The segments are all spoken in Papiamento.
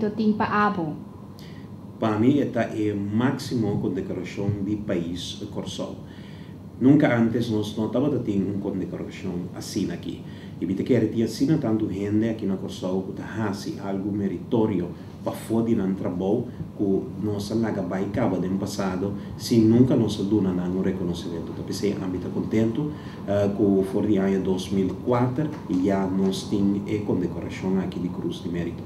Mérito tin pa abo? Pa mi e ta e máksimo kondekorashon di pais Kòrsou. Nunka ántes nos no tabatin un kondekorashon asina aki. I mi ta kere tin asina tantu hende aki na Kòrsou ku ta hasi algu meritorio pafó di nan trabou ku nos a laga bai kaba den pasado sin nunka nos a duna nan un rekonosementu. Ta p'esei ami ta kontentu ku for di aña 2004 ya nos tin e kondekorashon aki di Krus di Mérito.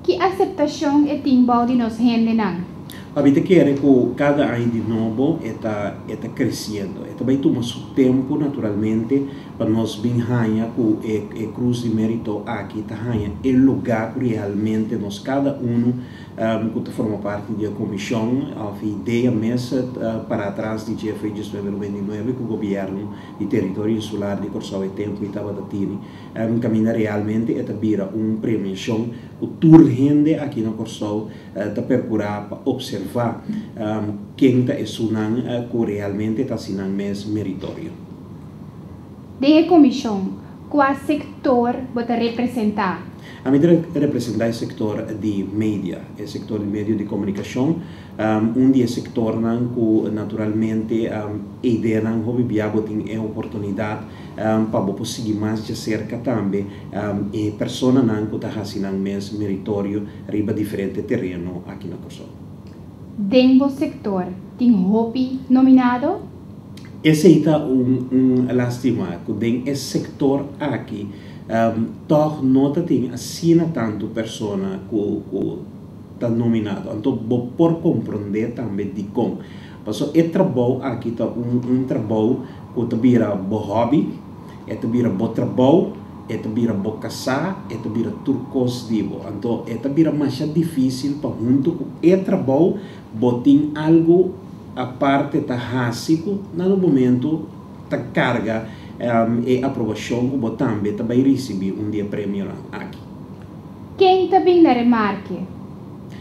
Ki aseptashon e tin bou di nos hendenan? Ami ta kere ku kada aña di nobo e ta kresiendo. E ta bai tuma su tempu naturalmente pa nos bin haña ku e Krus di Mérito aki ta haña e lugá ku realmente nos kada un ku ta forma parti di e komishon òf idea mes para atras di GFA 1999 ku gobièrnu di teritorio insular di Kòrsou e tempu ei tabata tini. Kaminda realmente e ta bira un premiashon ku tur hende aki na Kòrsou ta perkurá pa opservá ken ta esunnan ku realmente ta hasi nan mes meritorio. Den e komishon, kua sektor bo ta representá? Ami ta representá e sektor di media, e sektor di medio di komunikashon, un di e sektornan ku naturalmente ideanan hopi bia bo tin e oportunidat pa bo por sigui mas di serka tambe e personanan ku ta hasi nan mes meritorio riba diferente tereno aki na Kòrsou. Den bo sektor tin hopi nominado? Esei ta un lástima ku den e sektor aki toch no ta tin asina tantu persona ku ta nominado. Anto bo por komprondé tambe dikon. Paso e trabou aki ta un trabou ku ta bira bo hobby, e ta bira bo trabou, e ta bira bo kasá, e ta bira tur kos di bo. Anto e ta bira mas difísil pa huntu ku e trabou bo tin algu aparte ta hasi ku na un momento ta karga e aprobashon ku bo tambe ta bai risibí un di e premionan aki. Ken ta bin na remarke?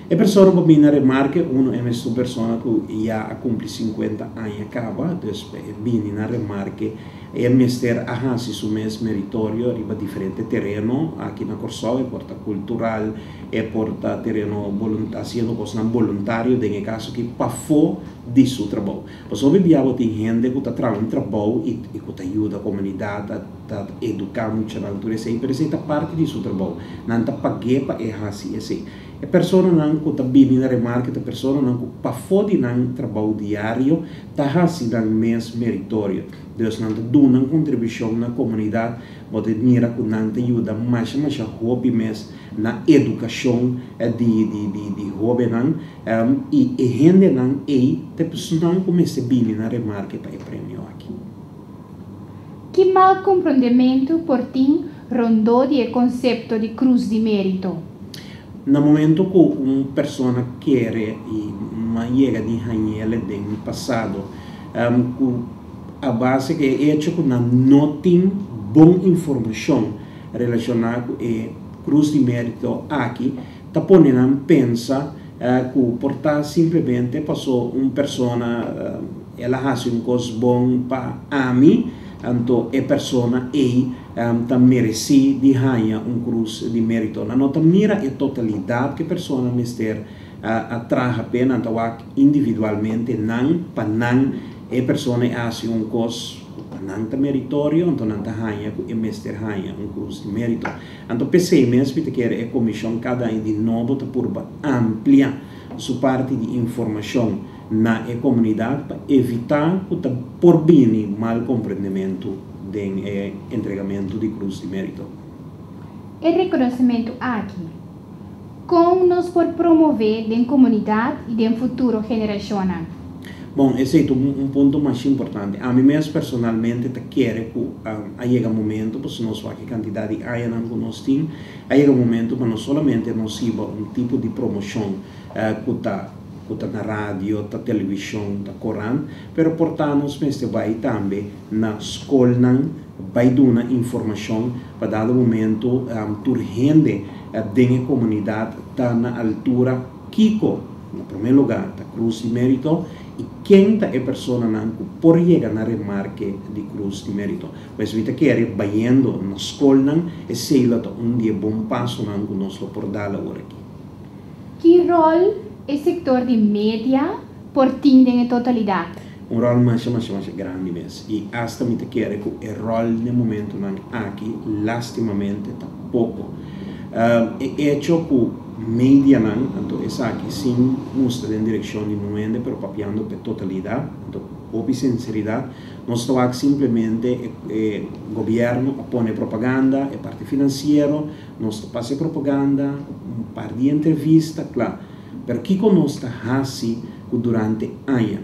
E persona ku bin na remarke, uno e un persona ku ya a kumpli 50 aña kaba, dus bini na remarke, e mester a hasi su mes meritorio riba diferente tereno aki na Kòrsou, e por ta kultural, e por ta tereno hasiendo kosnan voluntario, den e kaso aki pafó di su trabou. Pasobra hopi bia bo tin hende ku ta traha un trabou i ku ta yuda komunidat, ta eduká muchanan tur esei, pero esei ta parti di su trabou. Nan ta pag'é pa e hasi esei. E personanan ku ta bini na remarke ta personanan ku pafó di nan trabou diario ta hasi nan mes meritorio. Dus nan ta duna un kontribushon na komunidat, bo ta mira ku nan ta yuda masha masha hopi mes na edukashon di hóbennan i e hendenan ei ta personanan ku mester bini na remarke pa e premio aki. Ki mal komprondementu por tin rondó di e konsepto di Krus di Mérito? Na momento ku un persona kere i m'a yega di hañ'é den pasado, ku a base ku e echo ku nan no tin bon informashon relashoná ku e Krus di Mérito aki, ta pone nan pensa ku por ta simplemente paso un persona el a hasi un kos bon pa ami, anto e persona ei ta meresé di haña un Krus di Mérito. Nan no ta mira e totalidat ku e persona mester a traha p'e, nan ta wak individualmente nan pa nan e persona a hasi un kos pa nan ta meritorio, anto nan ta haña ku e mester haña un Krus di Mérito. Anto p'esei mes mi ta kere e komishon kada aña di nobo ta purba amplia su parti di informashon na e komunidat pa evitá ku ta por bini mal komprendementu den e entregamentu di Krus di Mérito. E rekonosementu aki, kon nos por promové den komunidat i den futuro generashonnan? Bon, esei ta un punto mas importante. Ami mes personalmente ta kere ku a yega momento, pasobra nos wak e kantidat di añanan ku nos tin, a yega momento pa no solamente nos hiba un tipo di promoshon ku ta na radio, ta televishon, ta korant, pero por ta nos mester bai tambe na skolnan, bai duna informashon pa dado momento tur hende den e komunidat ta na altura kiko, na promé lugá, ta Krus di Mérito i ken ta e personanan ku por yega na remarke di Krus di Mérito. Pues mi ta kere bayendo na skolnan, esei lo ta un di e bon pasonan ku nos lo por dal awor aki. Ki ròl e sektor di media por tin den e totalidat? Un ròl masha masha masha grandi mes i asta mi ta kere ku e ròl den momentunan aki lastimamente ta poko. E echo ku medianan, anto esaki sin mustra den direkshon di nun hende pero papiando p'e totalidat, anto hopi sinseridat, nos ta wak simplemente e gobièrnu a pone propaganda, e parti finansiero, nos ta pasa e propaganda, un par di entrevista, kla. Pero kiko nos ta hasi ku durante aña?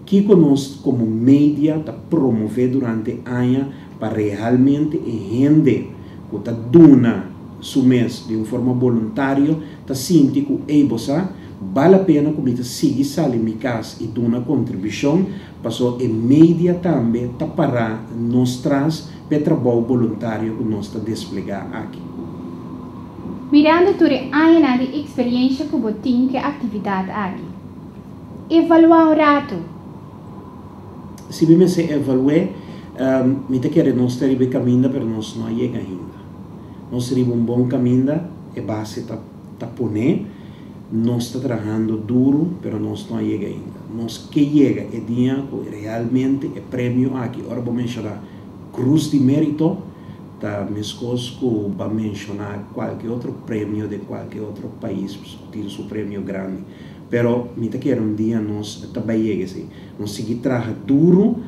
Kiko nos komo media ta promové durante aña pa realmente e hende ku ta duna su mes di un forma boluntario ta sinti ku ey bo sa, bal a pena ku mi ta sigui sali mi kas i duna kontribushon paso e media tambe ta pará nos tras p'e trabou boluntario ku nos ta desplegá aki. Mirando tur e añanan di eksperiensha ku bo tin ku e aktividat aki, evaluá un ratu. Si mi mester evalu'é, mi ta kere nos ta riba e kaminda pero nos no a yega ainda. Nos riba un bon kaminda, e base ta ta poné, nos ta trahando duru pero nos no a yega ainda. Nos ke yega e dia ku realmente e premio aki, ora bo menshoná Krus di Mérito, ta meskos ku bo a menshoná kualke otro premio den kualke otro pais ku tin su premio grandi. Pero mi ta kere un dia nos ta bai yega esei. Nos sigui traha duru,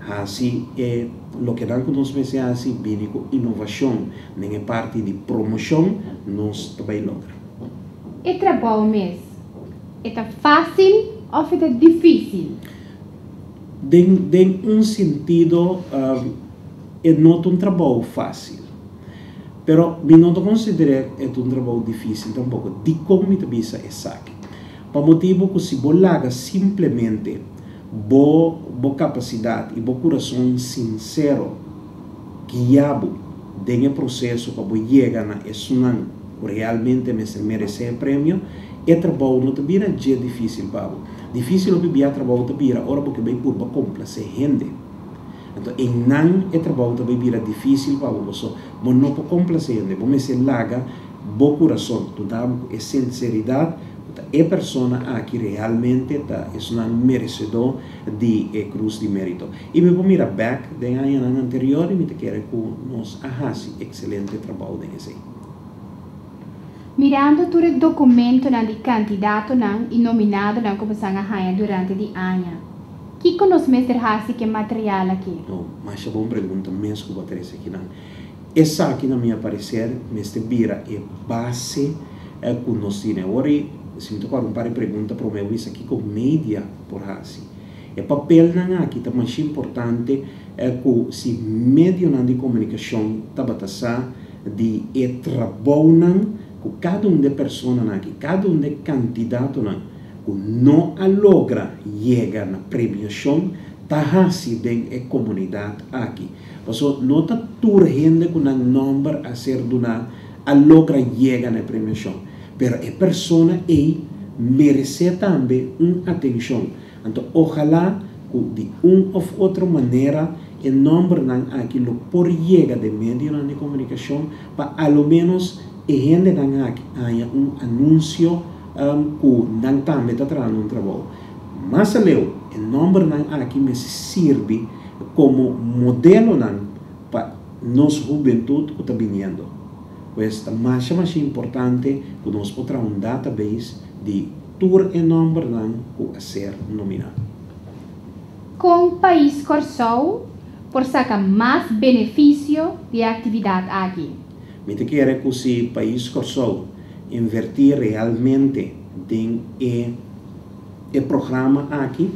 hasi e lokenan ku nos mester hasi, bini ku inovashon den e parti di promoshon, nos ta bai logra. E trabou mes, e ta fásil òf e ta difísil? Den den un sentido e no ta un trabou fásil. Pero mi no ta konsider'é e ta un trabou difísil tampoko. Dikon mi ta bisa esaki? Pa motibu ku si bo laga simplemente bo bo kapasidat i bo kurason sinsero guia bo den e proseso pa bo yega na esunnan ku realmente mester meresé e premio, e trabou no ta bira dje difísil pa bo. Difísil hopi bia trabou ta bira ora bo ke bai purba komplasé hende. Anto einan e trabou ta bai bira difísil pa bo paso bo no por komplasé hende. Bo mester laga bo kurason duna bo ku e sinseridat ku ta e persona aki realmente ta esunnan meresedó di e Krus di Mérito. I mi por mira bèk den añanan anterior i mi ta kere ku nos a hasi ekselente trabou den esei. Mirando tur e dokumentonan di kandidatonan i nominadonan ku bosan a haña durante di aña, kiko nos mester hasi ku e material aki? No, masha bon pregunta mes ku bo a trese akinan. Esaki na mi apareser mester bira e base ku nos tin. Awor i si mi ta kòrda un par di pregunta promé bo bisa kiko media por hasi. E papelnan aki ta masha importante ku si medionan di komunikashon tabata sa di e trabounan ku kada un di e personanan aki, kada un di e kandidatonan ku no a logra yega na premiashon ta hasi den e komunidat aki. Paso no ta tur hende ku nan nòmber a ser duná a logra yega na e premiashon, pero e persona ei meresé tambe un atenshon. Anto ojalá ku di un òf otro manera e nòmbernan aki lo por yega den medionan di komunikashon pa a lo ménos e hendenan aki haña un anunsio ku nan tambe ta trahando un trabou. Mas aleu e nòmbernan aki mester sirbi komo modelonan pa nos hubentut ku ta biniendo. Pues ta masha masha importante ku nos por traha un database di tur e nòmbernan ku a ser nominá. Kon pais Kòrsou por saka mas benefisio di e aktividat aki? Mi ta kere ku si pais Kòrsou invertí realmente den e e programa aki,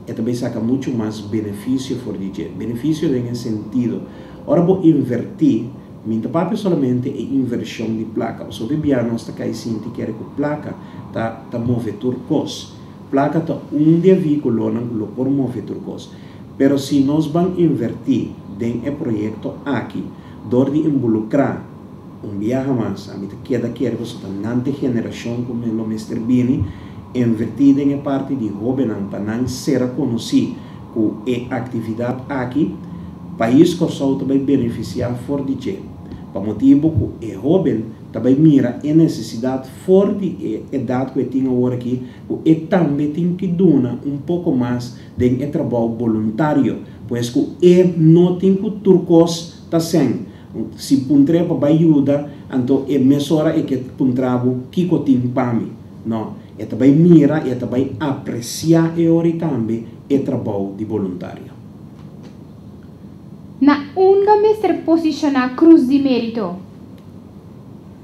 e ta bai saka muchu mas benefisio for di dje. Benefisio den e sentido, ora bo invertí, Mi ta papia solamente e inversion di placa. Pasobra hopi bia nos ta cay sinti kere cu placa ta ta move tur cos. Placa ta un di e vehiculonan cu lo por move tur cos. Pero si nos ban inverti den e proyecto aki dor di involucra un biaha mas, ami ta keda kere pasobra ta nan ta e generacion cu lo mester bini, inverti den e parti di hobennan pa nan sera conoci cu e actividad aki, pais Corsou ta bay beneficia for di dje, pa motibo cu e hoben ta bai mira e nesesidat for di e edat ku e tin awor aki, ku e tambe tin ku duna un poko mas den e trabou boluntario, pues ku e no tin ku tur kos ta sèn. Si puntr'é pa bai yuda, anto e mesora e ke puntra bo kiko tin pa mi. No, e ta bai mira i e ta bai apresiá e ora i tambe e trabou di boluntario. Na unda mester posishoná Krus di Mérito?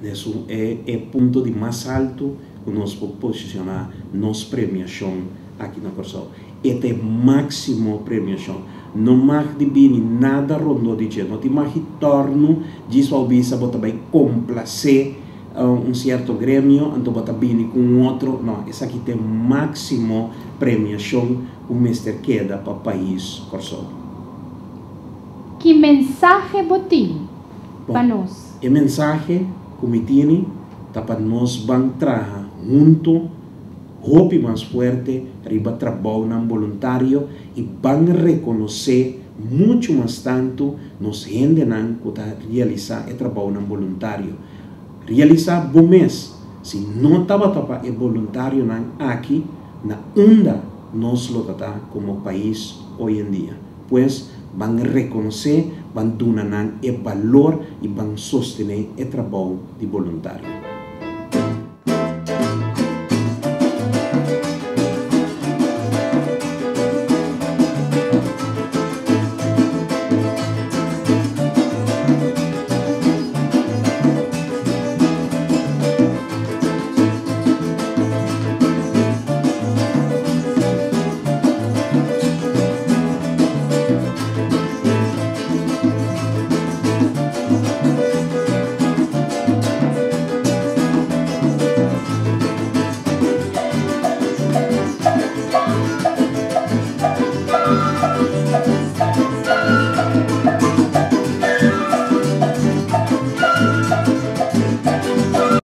Esun e e punto di mas haltu ku nos por posishoná nos premiashon aki na Kòrsou. E ta e máksimo premiashon. No mag di bini nada rondó di dje. No tin mag di tòrnu djis pa bo bisa bo ta bai komplasé un sierto gremio anto bo ta bini ku un otro. No, esaki ta e máksimo premiashon ku mester keda pa pais Kòrsou. Ki mensahe bo tin pa Bon, nos? e mensahe ku mi tini ta pa nos ban traha huntu hopi mas fuerte riba trabounan boluntario i ban rekonosé muchu mas tantu nos hendenan ku ta realisá e trabounan boluntario. Realisá bo mes, si no tabata pa e boluntarionan aki, na unda nos lo ta ta komo pais hoy en dia. Pues, ban rekonosé, ban duna nan e balor i ban sostené e trabou di boluntario.